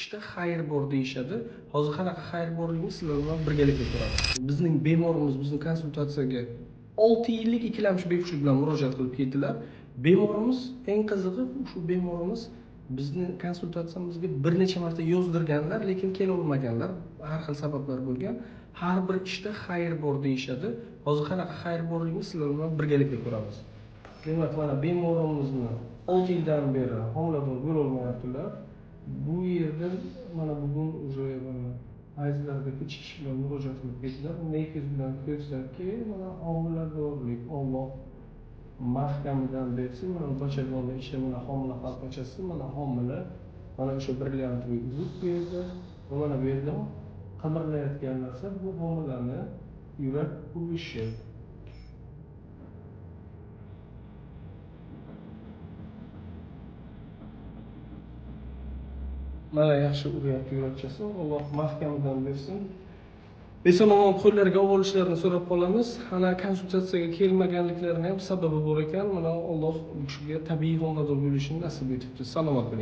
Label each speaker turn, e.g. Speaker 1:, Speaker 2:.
Speaker 1: Ishda xayr bor deyishadi. Hozir qanaqa xayr borligini sizlar bilan birgalikda ko'ramiz. Bizning bemorimiz bizni konsultatsiyaga 6 yillik ikkilamchi bepushtlik bilan murojaat qilib keldilar. Bemorimiz, eng qizig'i, shu bemorimiz bizni konsultatsiyamizga bir necha marta yozdirganlar, lekin kela olmaganlar. Har xil sabablar bo'lgan. Har bir ishda xayr bor deyishadi. Hozir qanaqa xayr borligini sizlar bilan birgalikda ko'ramiz. Demak, mana bemorimizni 6 yildan beri homilador bo'lolmayaptilar. Bu yerda mana bugun уже mana ayzlarda kechikish bilan murojaat qilib keldilar. Nekiz bilan ko'rsakki, mana homiladorlik Alloh mahkamidan bersin. Mana bachadonni ichi, mana homila halqachasi, mana homila, mana o'sha brilliantli uzuk bu yerda va mana bu yerda qimirlayotgan narsa bu homilani yurak urishi. Mana yaxshi uryapti yurakchasi. Alloh mahkamidan bersin. Eson omon qo'llariga olib olishlarini so'rab qolamiz. Ana konsultatsiyaga kelmaganliklarini ham sababi bor ekan. Mana Alloh u kishiga tabiiy homilador bo'lishini nasib etibdi. Salomat bo'ling.